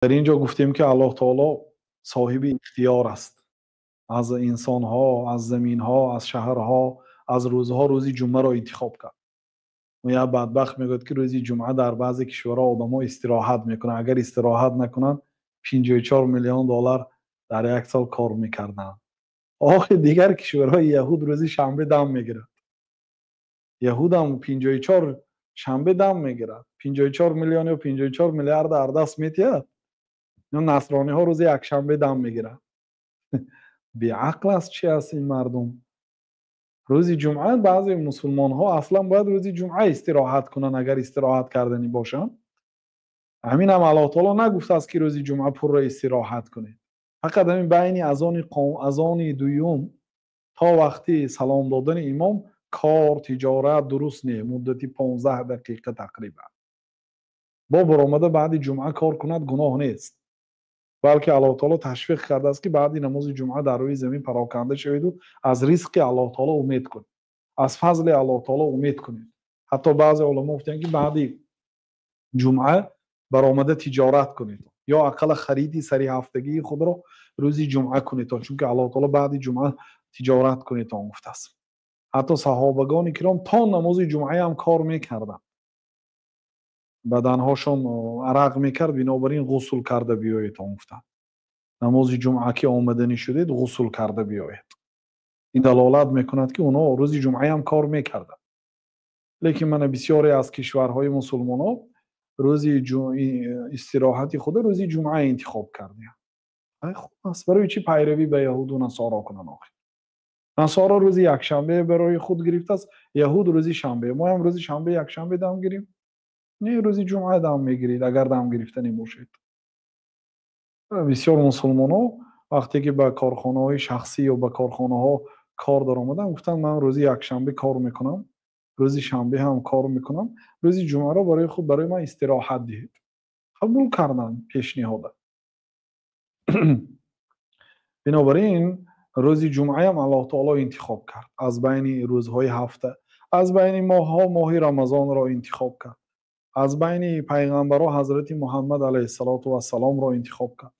Дар ин ҷо гуфтем, ки Аллоҳ таоло соҳиби ихтиёр аст. Аз инсонҳо, аз заминҳо, аз шаҳрҳо, аз рӯзҳо рӯзи ҷумъаро интихоб кард. Як бадбахт мегӯяд, ки рӯзи ҷумъа дар баъзе кишварҳо одамҳо истироҳат мекунанд. Агар истироҳат накунанд, 54 миллион доллар дар як сол кор мекарданд. Охи, дигар кишварҳои яҳуд рӯзи шанбе дам мегирад. Яҳудам 54 шанбе дам мегирад. 54 миллион ё 54 миллиард дар даст метиҳад. Насрониҳо рӯзи якшанбе дам мегиранд. Беақл аст, чи аст ин мардум? Рӯзи ҷумъа баъзе мусулмонҳо аслан бояд рӯзи ҷумъа истироҳат кунанд, агар истироҳат карданӣ бошанд. Ҳамин ҳам Аллоҳ таоло нагуфтааст, ки рӯзи ҷумъа пурра истироҳат кунед. Фақат ҳамин байни азони дуюм то вақти салом додани имом кор, тиҷорат дуруст не, муддати 15 дақиқа тақрибан. Бо баромада баъди ҷумъа кор кунад, гуноҳ нест. Балки Аллоҳ таоло ташвиқ кардааст, ки баъди намози ҷумъа дар рӯи замин пароканда шаведу аз ризқи Аллоҳ таоло умед кунед, аз фазли Аллоҳ таоло умед кунед. Ҳатто баъзе уламо гуфтанд, ки баъди ҷумъа баромада тиҷорат кунед ё ақалла хариди сари ҳафтагии худро рӯзи ҷумъа кунед, чунки Аллоҳ таоло баъди ҷумъа тиҷорат кунед гуфтааст. Ҳатто саҳобагони киром то намози ҷумъаам кор мекарданд, баданҳошон арақ мекард, бинобар ин ғусл карда биёед гуфтанд. Намози ҷумъа ки омаданӣ шудед, ғусл карда биёед. Ин далолат мекунад, ки онҳо рӯзи ҷумъаам кор мекарданд. Лекин мана бисёре аз кишварҳои мусулмонҳо рӯзи истироҳати худа рӯзи ҷумъа интихоб карданд. Хуб аст, барои чӣ пайравӣ ба яҳуду насоро кунанд? Охир насоро рӯзи якшанбе барои худ гирифтааст, яҳуд рӯзи шанбе. Моям рӯзи шанбе, якшанбе дам гирем? Не, рӯзи ҷумъа дам мегиред, агар дам гирифтанӣ бошед. Бисёр мусулмонҳо вақте ки ба корхонаҳои шахсӣ ё ба корхонаҳо кор даромаданд, гуфтанд: «Ман рӯзи якшанбе кор мекунам, рӯзи шанбе ҳам кор мекунам, рӯзи ҷумъаро барои худ, барои ман истироҳат диҳед». Қабул карданд пешниҳода. Бинобар ин рӯзи ҷумъаам Аллоҳ таоло интихоб кард аз байни рӯзҳои ҳафта, аз байни моҳҳо моҳи Рамазонро интихоб кард, аз байни пайғамбарҳо ҳазрати Муҳаммад алайҳиссалоту вассаломро интихоб кард.